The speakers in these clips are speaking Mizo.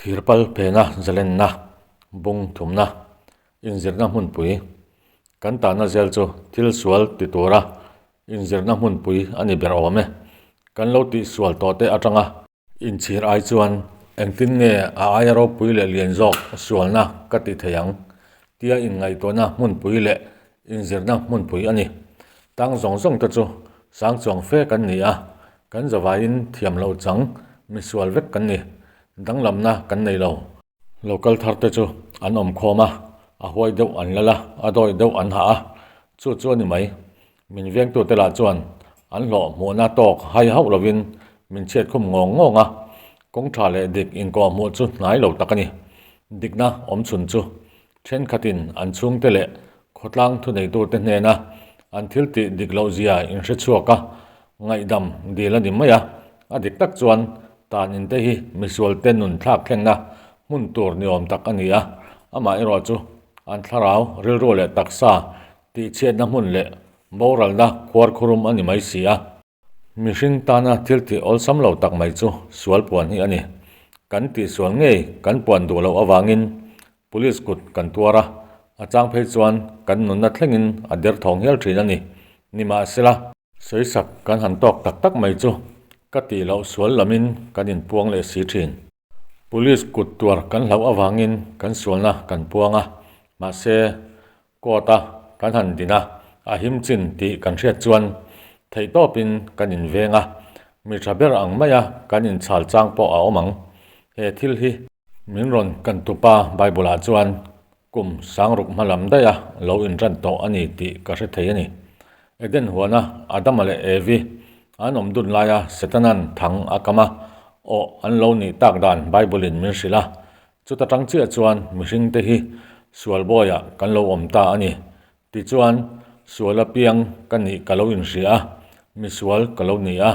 Thirpal phena zalenna, bung thumna, inzirna hmunpui, kan tahna zel chu thil sual ti tura inzirna hmunpui a ni ber awm e. Kan lo tihsual tawh te atanga inchhir ai chuan engtin nge a aia ropui leh lian zawk sualna ka ti thei ang tia inngaihtuahna hmunpui leh inzirna hmunpui a ni. Tang zawng zawng te chu sang chuang fe kan ni a, kan zavaiin thiam loh chang misual vek kan ni. Danglamna kan nei lo. Local thar te chu an awm khawm a, a huai deuh an lal a, a dawi deuh an hah a, chu chu a ni mai. Min vengtute lah chuan an hlawh hmuhna tawk hai hauh lovin min chhiat khum ngawng ngawng a, kawng tha leh dik inkawh hmuh chu hnai lo tak a ni. Dikna awm chhun chu thenkhatin an chhungte leh khawtlang thuneitute hnena an thil tih dik loh zia inhre chhuak a, ngaihdam dil a ni mai a. A dik tak chuan tan inte hi misualte nun thlak thlengna hmun tur ni awm tak a ni a, amaherawh chu an thlarau rilru leh taksa tihchhiatna hmun leh boralna khuarkhurum a ni mai si a. Mihring tana thil tih awlsam lo tak mai chu sual puan hi a ni. Kan tihsual ngei kan puan duh loh avangin Police kut kan tuar a, a chang phei chuan kan nunna thlengin a derthawng hial thin a ni. Nimahsela. Sawisak kan han tawk tak tak mai chu ka tih loh sual lamin kan inpuang leh si thin. Police kut tuar kan hlauh avangin kan sualna kan puang a, mahse court a kan han din a, a him chin tih kan hriat chuan theihtawpin kan inveng a, mi tha ber ang maia kan inchhal chang pawh a awm ang. He thil hi min rawn kan tupa Bible ah chuan kum sangruk hma lam daih a lo inran tawh a ni tih ka hre thei a ni. Eden huana Adama leh Evi an awm dun laia Setanan thang a kam a, awh an lo nih tak dan Bible in min hrilh a, chuta tang chiah chuan mihring te hi sual bawiah kan lo awm ta a ni. Tichuan, sual apiang ka nih ka lo inhria a, misual ka lo ni a.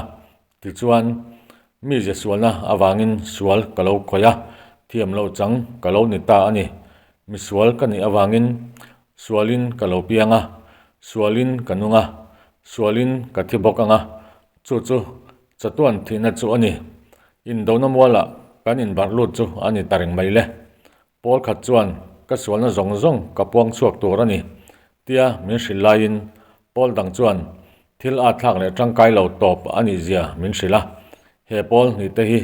Tichuan, mi ze sualna avangin sual ka lo khawih a, thiam loh chang ka lo ni ta a ni. Misual ka nih avangin sualin ka lo piang a, sualin ka nung a, sualin ka thi bawk ang a, chu chu chatuan thihna chu a ni. Indona mualah kan inbarh lut chu a ni ta reng mai le. Pawl khat chuan ka sualna zawng zawng ka puang chhuak tur a ni tia min hrilh laiin pawl dang chuan thil at thlak leh tangkai lo tawp a nih zia min hrilh a, he pawl hnih te hi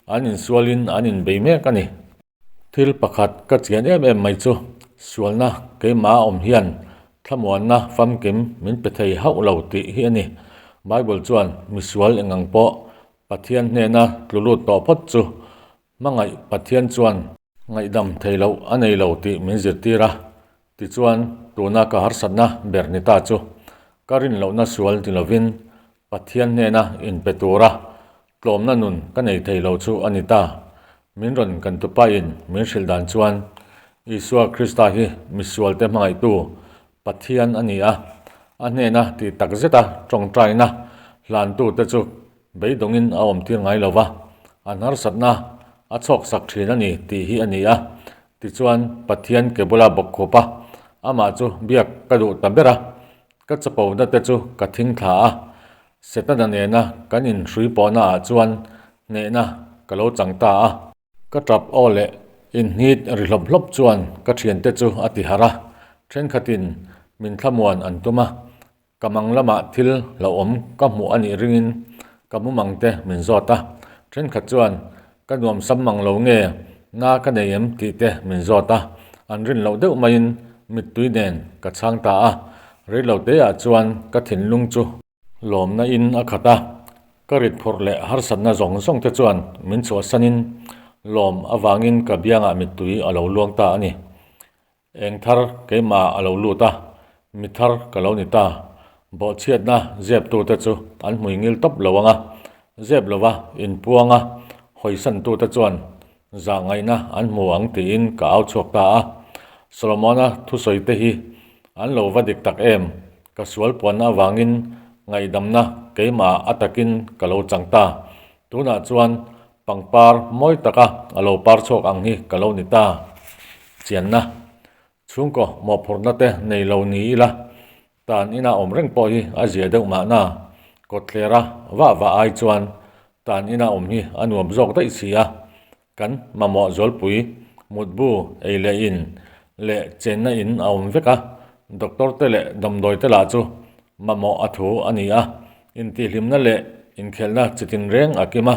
an insualin an inbei mek a ni. Thil pakhat ka chian em em mai chu sualna keimah a awm hian thlamuanna famkim min pe thei hauh lo tih hi a ni. Bible chuan misual engang pawh Pathian hnena tlu lut tawh phawt chu Hmangaih Pathian chuan ngaihdam thei loh a nei lo tih min zirtir a, tichuan tuna ka harsatna ber ni ta chu ka rin lohna sual ni lovin Pathian hnena inpe tura tlawmna nun ka nei thei lo chu a ni ta. Min rawn kan tupain min hrilh dan chuan Isua Krista hi misualte hmangaihtu Pathian a ni a, a hnena tih tak zeta tawngtaina hlantute chu Beidawngin a awm tir ngai lo va, an harsatna a chhawk sak thin a ni tih hi a ni a. Tichuan, Pathian ke bula bawk khup a, amah chu biak ka duh ta ber a, ka chapona te chu ka thing thla a. Setana nena kan inhrui pawhna ah chuan hnehna ka lo chang ta a. Ka tap aw leh inhnit ri hlawp hlawp chuan ka thiante chu a ti harh a, thenkhatin min thlamuan an tum a, Ka mang lamah thil hlauhawm ka hmuh a nih ringin ka mumang te min zawt a, thenkhat chuan ka nuam sam mang lo nge na ka nei em tih te min zawt a, an rin loh deuh maiin mittui nen ka chhang ta a, reilo teah chuan ka thinlung chu lawmna in a khat a, ka rit phurh leh harsatna zawng zawng te chuan min chhuahsanin lawm avangin ka biangah mittui a lo luang ta a ni. Eng thar keimah a lo lut a, mi thar ka lo ni ta. Bawhchhiatna zeptute chu an hmui ngil tawp lo ang a, zep lova inpuanga hawisantute chuan zahngaihna an hmu ang tiin ka au chhuak ta a. Solomona thusawite hi an lo va dik tak em? Ka sual puanna avangin ngaihdamna keimah a takin ka lo chang ta. Tunah chuan Pangpar mawi taka a lo par chhuak ang hi ka lo ni ta. Chianna, chhungkaw mawhphurhna te nei lo ni ila, tan ina awm reng pawh hi a zia deuh mahna, kawtthlera vah vah ai chuan tan ina awm hi a nuam zawk daih si a. Kan mamawh zualpui, mutbu, ei leh in, leh chenna in a awm vek a, doctor te leh damdawi te lah chu mamawh a thu a ni a, intihhlimna leh inkhelhna chitin reng a kim a.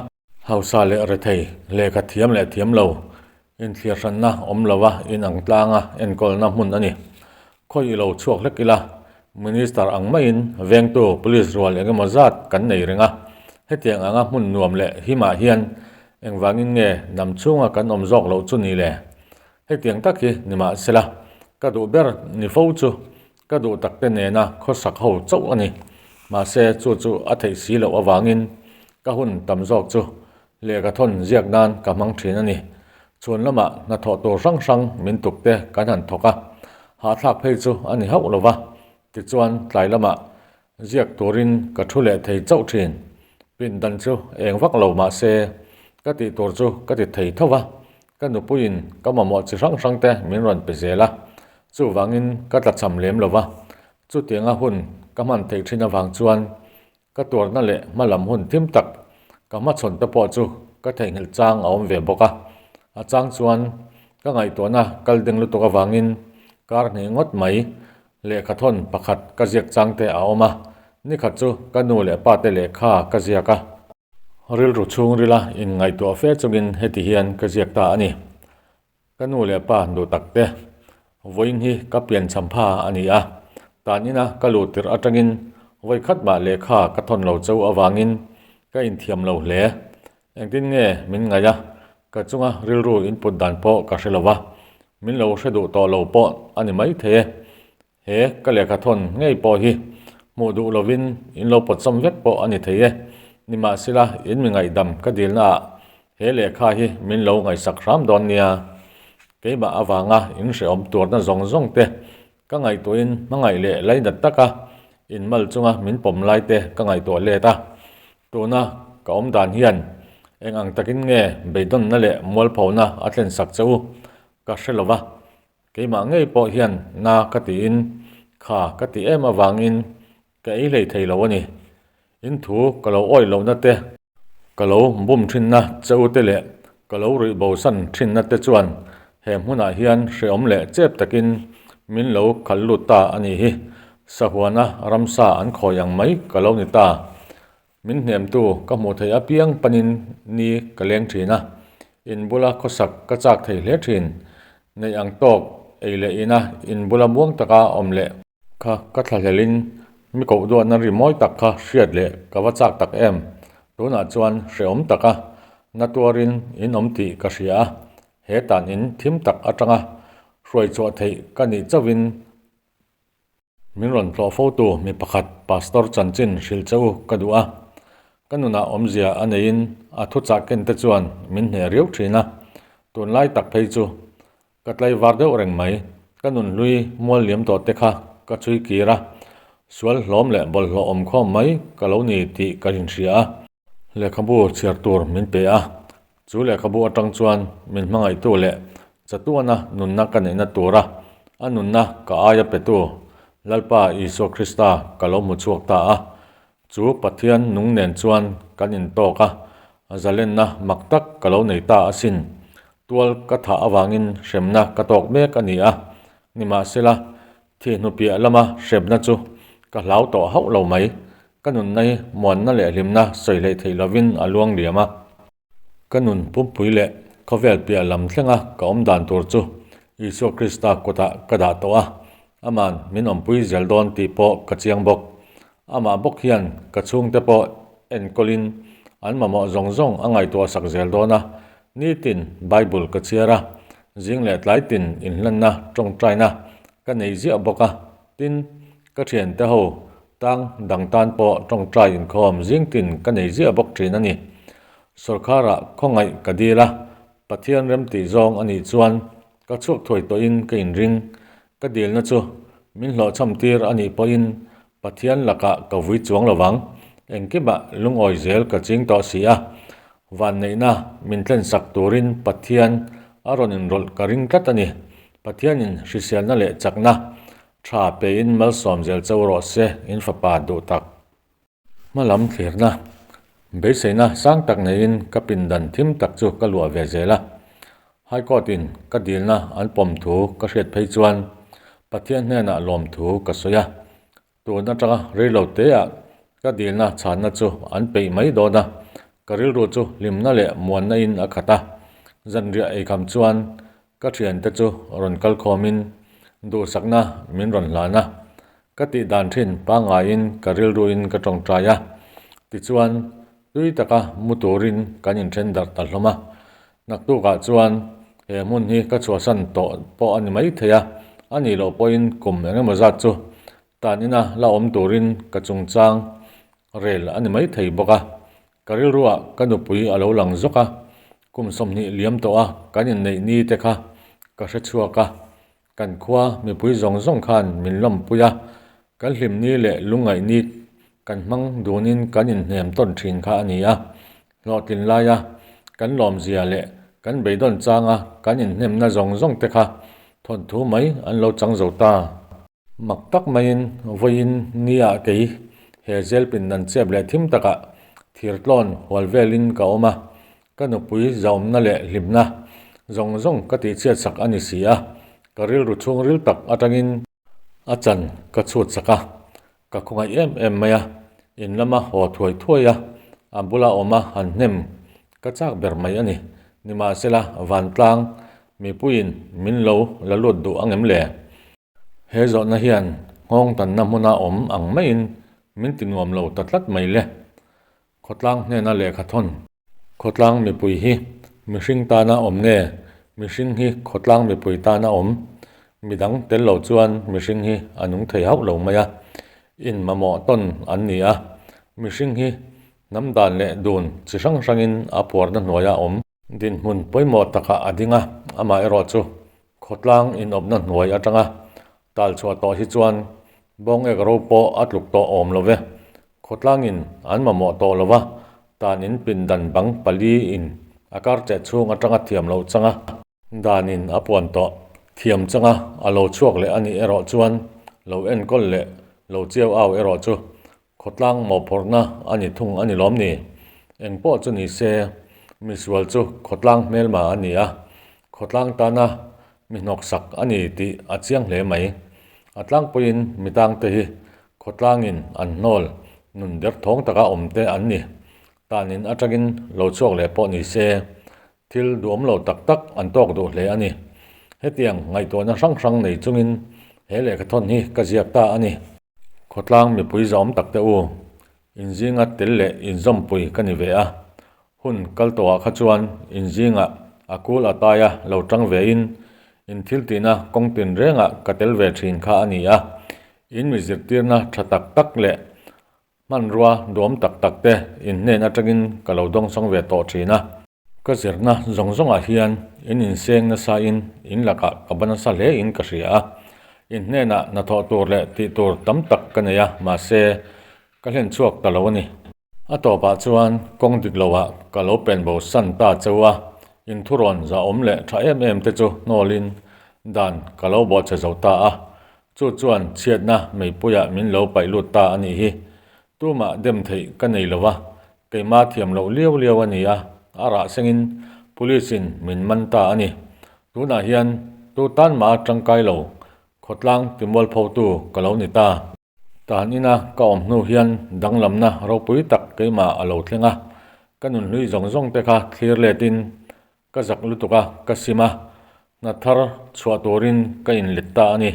Hausa leh rethei, lehkha thiam leh thiam lo, inthliar hranna awm lova inang tlanga enkawlna hmun a ni. Khawi i lo chhuak hlek ila, Minister ang maiin vengtu Police rual engemaw zat kan nei reng a, hetiang anga hmun nuam leh himah hian engvangin nge hnam chhunga kan awm zawk loh chu ni le? Hetiang tak hi nimahsela, ka duh ber ni fo chu ka duh takte nena khawsak ho chauh a ni. Mahse, chu chu a theih si loh avangin ka hun tam zawk chu lehkha thawn ziak nan ka hmang thin a ni. Chhun lamah hnathawh tur hrang hrang min tuk te kan han thawk a, hahthlak phei chu a ni hauh lo va, tichuan tlai lamah ziak turin ka thu leh thei chauh thin. Pindan chu eng vak lo mah se ka tih tur chu ka ti thei tho va, ka nupuiin ka mamawh chi hrang hrang te min rawn pe zel a, chuvangin ka tlachham lem lo va, chutianga hun ka hman theih thin avang chuan Ka tuarna leh hmalam hun thim tak ka hmachhawn te pawh chu ka theihnghilh chang a awm ve bawk a. A chang chuan ka ngaihtuahna kal ding lutuk avangin kar hnih ngawt mai lehkha thawn pakhat ka ziak chang te a awm a. Nikhat chu ka nu leh pa te lehkha ka ziak a. Rilru chhungrila inngaihtuah fe chungin heti hian ka ziak ta a ni. Ka nu leh pa duh tak te, vawiin hi ka pian cham pha a ni a, tan ina ka luh tirh atangin vawi khat mah lehkha ka thawn lo cho avangin ka inthiam lo hle. Engtin nge min ngaih a, ka chunga rilru input dan pawh ka hre lo va, min lo hre duh tawh lo pawh a ni maithei e. He ka lehkha thawn ngei pawh hi hmuh duh lovin in lo pawtsawm vek pawh a ni thei e. Nimahsela, in mi ngaihdam ka dilnaah he lehkha hi min lo ngaihsak hram dawn nia. Keimah avanga in hrehawm tuarna zawng zawng te ka ngaihtuahin hmangaih leh lainat taka in mal chunga min pawm lai te ka ngaihtuah let a. Tuna ka awm dan hian eng ang takin nge beidawnna leh mualphona a thlensak che u ka hre lova. Keimah ngei pawh hian na ka tiin kha ka ti em avangin ka ei hlei thei lo a ni. In thu ka lo awih lohna te, ka lo bum thinna che u te leh ka lo ruih bosan thinna te chuan he hmunah hian hrehawm leh chep takin min lo khalh lut ta a nih hi. Sahuana ramsa an khawi ang mai ka lo ni ta. Min hnemtu ka hmuh theih apiang panin ni ka leng thin a, in bula khawsak ka chak thei hle thin. Neih ang tawk ei leh ina in bula muang taka awm leh kha ka thlahlelin mi koh duatna ri mawi tak kha hriat leh ka va chak tak em. Tunah chuan hrehawm taka na tuarin in awm tih ka hria a, he tan in thim tak atanga hruai chhuah theih ka nih chauhin Min rawn tlawh fotu mi pakhat Pastor chanchin hrilh che u ka duh a, ka nunah awmzia a neiin a thuchah ken te chuan min hneh riau thin a, tunlai tak phei chu ka tlaivar deuh reng mai, ka nunhlui mual liam tawh te kha ka chhui kir a, sual hlawm leh bawlhhlawh awm khawm mai ka lo ni tih ka inhria a. Lehkhabu chhiar tur min pe a, chu lehkhabu atang chuan min hmangaihtu leh chatuana nunna ka neihna tura a nunna ka aia petu Lalpa Isua Krista ka lo hmu chhuak ta a. Chu Pathian nung nen chuan kan intawk a, zalenna mak tak ka lo nei ta asin. Tual ka thah avangin hremna ka tawk mek a ni a, nimahsela thihnu piah lama hremna chu ka hlau tawh hauh lo mai. Ka nun nai muanna leh hlimna sawi hleih theih lovin a luang liam a. Ka nun pumpui leh khawvel piah lam thlenga ka awm dan tur chu Isua Krista kutah ka dah tawh a, Ama'n min awmpui zel dawn tih pawh ka chiang bawk. Amah bawk hian ka chhungte pawh enkawlin an mamawh zawng zawng a ngaihtuah sak zel dawn a, nitin Bible ka chhiar a, zing leh tlai tin inhlanna tawngtaina ka nei ziah bawk a, tin, ka thiante ho Tang dang tan pawh tawngtai inkhawm zing tin ka nei ziah bawk thin a ni. Sawrkharah khawngaih ka dil a, Pathian remtih zawng a nih chuan ka chhuak thuai tawhin ka inring. Ka dilna chu min hlawhchham tir a nih pawhin Pathian lakah ka vui chuang lo vang. Engkimah lungawi zel ka ching tawh si a, vanneihna min thlensak turin Pathian a rawn inrawlh ka ring tlat a ni. Pathianin hriselna leh chakna Tha pein malsawm zel cho rawh se in fapa duh tak. Hmalam thlirna, beiseina sang tak neiin ka pindan thim tak chu ka luah ve zel a. High Court in ka dilna an pawm thu ka hriat phei chuan Pathian hnenah lawmthu ka sawi a. Tun atanga reilo teah ka dilna chhanna chu an peih mai dawn a, ka rilru chu hlimna leh muanna in a khat a. Zanriah eikham chuan ka thiante chu rawn kal khawmin duhsakna min rawn hlan a. Ka tih dan thin pangaiin ka rilruin ka tawngtai a, tichuan tui taka mu turin kan inthen darh ta hlawm a. Naktukah chuan he hmun hi ka chhuahsan tawh pawh a ni mai thei a, a nih loh pawhin kum eng emaw zat chu tan ina la awm turin ka chungchang rel a ni mai thei bawk a. Ka rilruah ka nupui a lo lang zawk a, kum 20 liam tawh a kan inneih ni te kha ka hre chhuak a, kan khua mipui zawng zawng khan min lawmpui a, kan hlim ni leh lungngaih ni kan hmang dunin kan inhnem tawn thin kha a ni a, hlawhtlin laia kan lawmzia leh kan beidawn changa kan inhnemna zawng zawng te kha thawnthu mai an lo chang zo ta. Mak tak maiin vawiin nia kei he zel pindan chep leh thim takah thirtlawn hual velin ka awm a, ka nupui zaawmna leh hlimna zawng zawng ka tihchhiat sak a ni si a, ka rilru chhungril tak atangin a chan ka chhut sak a, ka khawngaih em em mai a, in lama haw thuai thuai a, a bula awma han hnem ka chak ber mai a ni. Nimahsela vantlang mipuiin min lo la lut duh angem le? He zawhna hian nghawng tanna hmuna awm ang maiin min ti nuam lo ta tlat mai le. Khawtlang hnena lehkha thawn. Khawtlang mipui hi mihring tana awm nge mihring hi khawtlang mipui tana awm? Midang tel lo chuan mihring hi a nung thei hauh lo mai a, in mamawh tawn an ni a. Mihring hi hnam dan leh dun chi hrang hrangin a puarna hnuaia awm. Dinhmun pawimawh takah a ding a, amah erawh chu khawtlang inawpna hnuai atanga talchhuah tawh hi chuan bawng ek ro pawh a tluk tawh awm lo ve. Khawtlangin an mamawh tawh lo va, tan in pindan bang pali in a kar cheh chhung atanga thiam loh changa danin a puan tawh thiam changa a lo chhuak leh a nih erawh chuan lo enkawl leh lo chiau au erawh chu Khawtlang mawhphurhna a ni thung a ni lawm ni? Eng pawh chu ni se, misual chu khawtlang hmelma a ni a, khawtlang tana mi hnawksak a ni tih a chiang hle mai. A tlangpuiin mi tangte hi khawtlangin an hnawl nun derthawng taka awmte an ni. Tanin atangin lo chhuak leh pawh ni se, thil duhawm lo tak tak an tawk duh hle a ni. Hetiang ngaihtuahna hrang hrang nei chungin he lehkhathawn hi ka ziak ta a ni. Khawtlang mipui zahawm tak te u, inzinga tel leh inzawmpui ka ni ve a. Hun kal tawhah kha chuan inzingah a kul a taia lo tang vein in thil tihna kawng tin rengah ka tel ve thin kha a ni a. In mi zirtirna tha tak tak leh hmanrua duam tak tak te in hnen atangin ka lo dawngsawng ve tawh thin a. Ka zirna zawng zawngah hian in inseng nasain in lakah ka ba nasa hle in ka hria a, in hnenah hnathawh tur leh tih tur tam tak ka nei a, mahse ka hlen chhuak ta lo a ni. A tawpah chuan kawng dik loah ka lo pen bo san ta cheu a, in thurawn zahawm leh tha em em te chu hnawlin dan ka lo bawhchhe zo ta a, chu chuan chhiatna meipuiah min lo paih lut ta a nih hi. Tumah dem theih ka nei lo va, keimah thiam loh liau liau a ni a, a rah sengin Police in min man ta a ni. Tunah hian tu tan mah tangkai lo, khawtlang timualphotu ka lo ni ta. Tan ina ka awm hnu hian danglamna ropui tak keimah a lo thleng a, ka nunhlui zawng zawng te kha thlir letin Ka zak lutuk a, ka sim a, hna thar chhuah turin ka inlet ta a ni.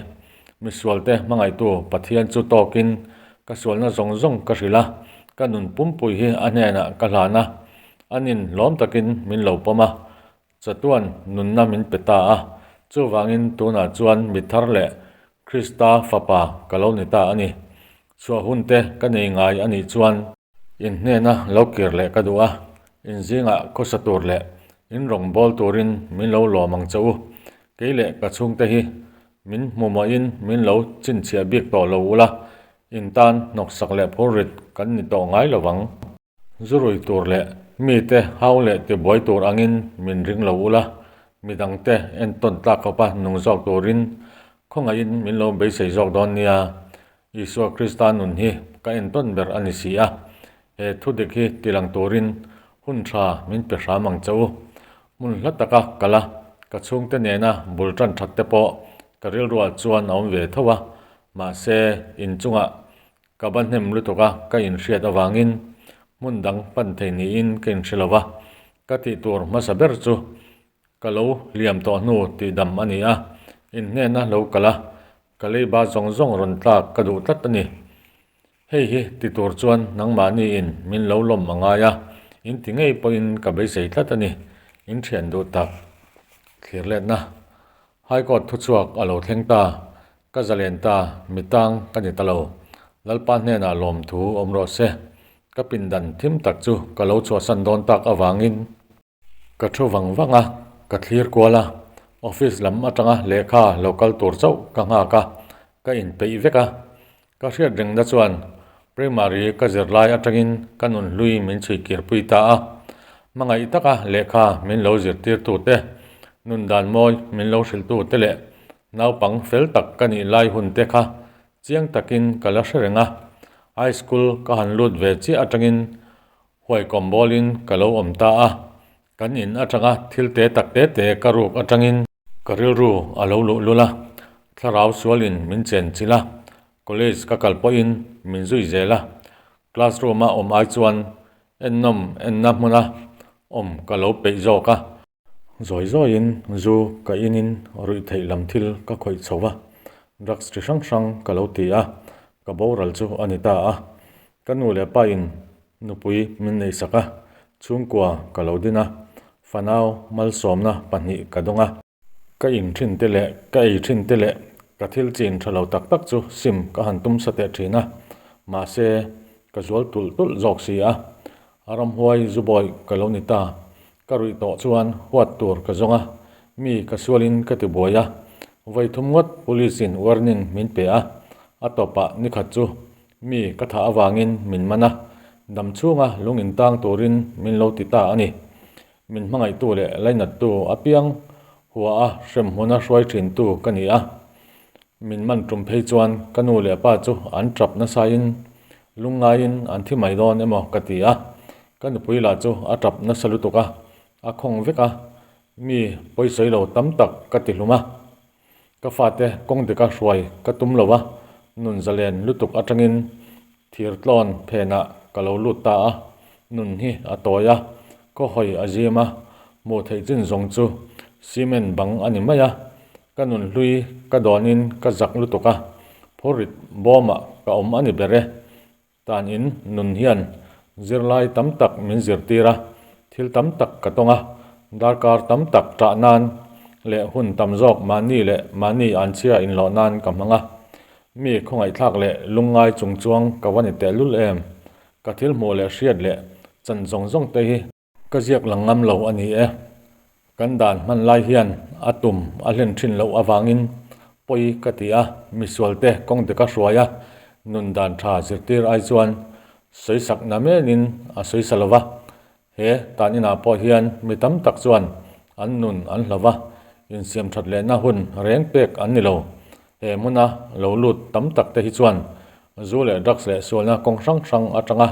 Misualte hmangaihtu Pathian chu tawkin ka sualna zawng zawng ka hrilh a, ka nun pumpui hi a hnenah ka hlan a, anin lawm takin min lo pawm a, chatuan nunna min pe ta a. Chuvangin tunah chuan mi thar leh Krista fapa ka lo ni ta a ni. Chhuah hunte ka nei ngai a nih chuan. In hnena lo kir leh ka duh a, in zingah khawsa tur leh in rawn bawl turin min lo lawm ang che u. Kei leh ka chhungte hi min hmu mawhin min lo chhinchhiah bik tawh lo ula, in tan hnawksak leh phurrit kan ni tawh ngai lo vang. Zu rui tur leh mite hau leh tibuai tur angin min ring lo ula, midangte entawn tlak khawpa nung zawk turin khawngaihin min lo beisei zawk dawn nia. Isua Krista nun hi ka entawn ber a ni si a, he thu dik hi tilang turin hun tha min pe hram ang che u. Hmun hla taka kal a, Ka chhungte nena bul tan that te pawh ka rilruah chuan a awm ve tho a, mahse inchungah ka ba hnem lutuk a ka inhriat avangin hmun dang pan thei niin ka inhre lo va. Ka tih tur hmasa ber chu ka lo hliam tawh hnu tih dam a ni a, inhnena lo kal a, ka leiba zawng zawng rawn tlak ka duh tlat a ni. Hei hi ti tur chuan nangmahniin min lo lawm a ngai a, in ti ngei pawhin ka beisei tlat a ni, in thian duh tak. Thlirletna High Court thuchhuak a lo thleng ta, ka zalen ta, mi tang ka ni ta lo. Lalpa hnenah lawmthu awm rawh se, ka pindan thim tak chu ka lo chhuahsan dawn tak avangin. Ka thu vang vang a, ka thlir kual a, office lam atanga lehkha lo kal tur chauh ka nghak a, ka inpeih vek a. Ka hriat rengna chuan primary ka zir lai atangin ka nunhlui min chhui kirpui ta a, hmangaih taka lehkha min lo zirtirtu te, nun dan mawi min lo hrilhtu te leh naupang fel tak ka nih lai hun te kha chiang takin ka la hre reng a. High school ka han lut ve chiah atangin Huaikawm bawlin ka lo awm ta a, kan in atanga thil te tak te te ka ruk atangin ka rilru a lo luh lul a, thlarau sualin min chen chilh a, college ka kal pawhin min zui zel a, classroom a awm ai chuan ennawm enna hmuna awm ka lo peih zawk a. Zawi zawiin zu ka inin ruih theih lam thil ka khawih chho va, drugs chi hrang hrang ka lo ti a, ka boral chu a ni ta a. Ka nu leh pa in nupui min neihsak a, chhungkua ka lo din a, fanau malsawmna pahnih ka dawng a. Ka in thin te leh ka ei thin te leh ka thil chin tha lo tak tak chu sim ka han tum sa teh thin a, mahse ka zual tulh tulh zawk si a, a ramhuai zu bawi ka lo ni ta. Ka ruih tawh chuan huat tur ka zawng a, mi ka sualin ka ti buai a, vawi thum ngawt police in warning min pe a, a tawpah nikhat chu mi ka thah avangin min man a, dam chhunga lung in tang turin min lo ti ta a ni. Min hmangaihtu leh lainattu apiang hua a hremhmuna hruai thintu ka ni a. Min man tum phei chuan ka nu leh pa chu an tap nasain lungngaiin an thi mai dawn emaw ka ti a. Ka nupui lah chu a tap nasa lutuk a, a khawng vek a, mi pawisawi lo tam tak ka ti hlum a. Ka fate kawng dika hruai ka tum lo a, nun zalen lutuk atangin thir tlawn phenah ka lo lut ta a, nun hi a tawi a, khaw hawi a zim a, hmuh theih chin zawng chu cement bang a ni mai a, ka nun hlui ka dawnin ka zak lutuk a, phurrit bawmah ka awm a ni ber e. Tan in nun hian zirlai tam tak min zirtir a, thil tam tak ka tawng a, darkar tam tak ṭah nan leh hun tam zawk mahni leh mahni anchhia inlawh nan ka hmang a. Mi khawngaihthlak leh lungngai chung chuang ka va ni tehlul em? Ka thil hmuh leh hriat leh chan zawng zawng te hi Ka ziak lang ngam lo a ni e. Kan dan hman lai hian a tum a hlen thin loh avangin pawi ka ti a, misualte kawng dika hruai a, nun dan tha zirtir ai chuan sawisak na menin a sawisa lo va. He tan inah pawh hian mi tam tak chuan an nun an hlo va, insiam that lehna hun reng pek an ni lo. He hmuna lo lut tam tak te hi chuan zu leh drugs leh sualna kawng hrang hrang atanga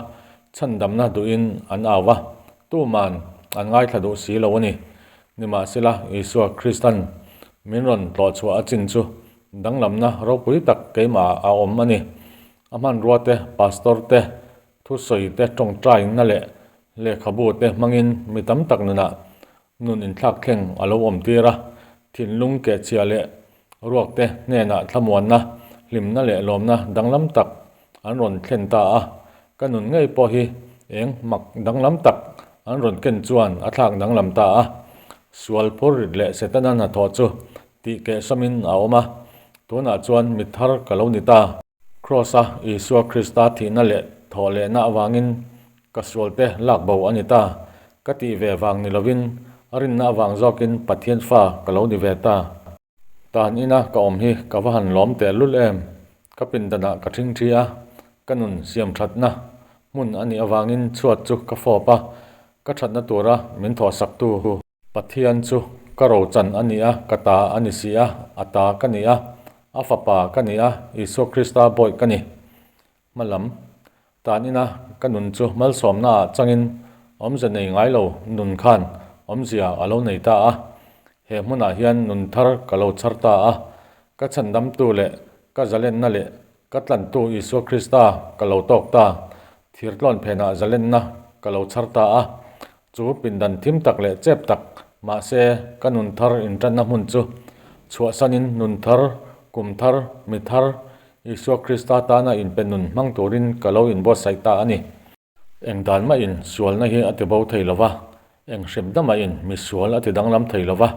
chhandamna duhin an au va, tuman an ngaithla duh si lo a ni. Nimahsela, Isua Kristan min rawn tlawhchhuah a chin chu danglamna ropui tak keimahah a awm a ni. A hmanrua te, pastor te, thusawi te, tawngtaina leh lehkhabu te hmangin mi tam tak nunah Nun inthlak thleng a lo awm tir a, thinlung kehchhia leh ruakte hnenah thlamuanna, hlimna leh lawmna danglam tak an rawn thlen ta a. Ka nun ngei pawh hi eng mak danglam tak an rawn ken chuan a thlak danglam ta a. Sual phurrit leh Setana hnathawh chu tih kehsawmin a awm a, tunah chuan mi thar ka lo ni ta. Kraws-a Isua Krista thihna leh thawhlehna avangin Ka sualte lak bo a ni ta. Ka tih ve vang ni lovin a rinna avang zawkin Pathian fa ka lo ni ve ta. Tan ina ka awm hi ka va han lawm teh lul em. Ka pindanah ka thingthi a, ka nun siam thatna hmun a nih avangin chhuat chu ka fawp a, ka thatna tura min thawhsaktu Pathian chu ka rochan a ni a, ka ta a ni si a, a ta ka ni a, a fapa ka ni a, Isua Krista bawi ka ni. Hmalam tan ina ka nun chu malsawmnaah changin awmze nei ngai lo nun khan awmzia a lo nei ta a. He hmunah hian nun thar ka lo chhar ta a, ka chhandamtu leh ka zalenna leh ka tlantu Isua Krista ka lo tawk ta. Thirtlawn phenah zalenna ka lo chhar ta a, chu pindan thim tak leh chep tak, mahse ka nun thar intanna hmun chu chhuahsanin nun thar, kum thar, mi thar, Isua Krista tana inpe nun hmang turin ka lo inbuatsaih ta a ni. Eng dan mahin sualna hi a ti bo thei lo va, eng hremna mahin mi sual a ti danglam thei lo va.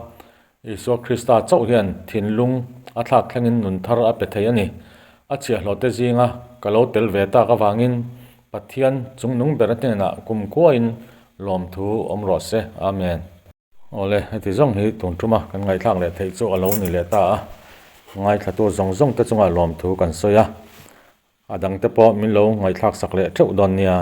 Isua Krista chauh hian thinlung a thlak thlengin nun thar a pe thei a ni. A chhiahhlawhte zinga ka lo tel ve tak avangin Pathian chungnung ber hnenah kumkhuain lawmthu awm rawh se. Amen. Awle, heti zawng hi tun tuma kan ngaihthlak leh theih chu a lo ni leh ta a, ngaithlatu zawng zawng te chungah lawmthu kan sawi a, a dangte pawh min lo ngaihthlak sak leh theuh dawn nia.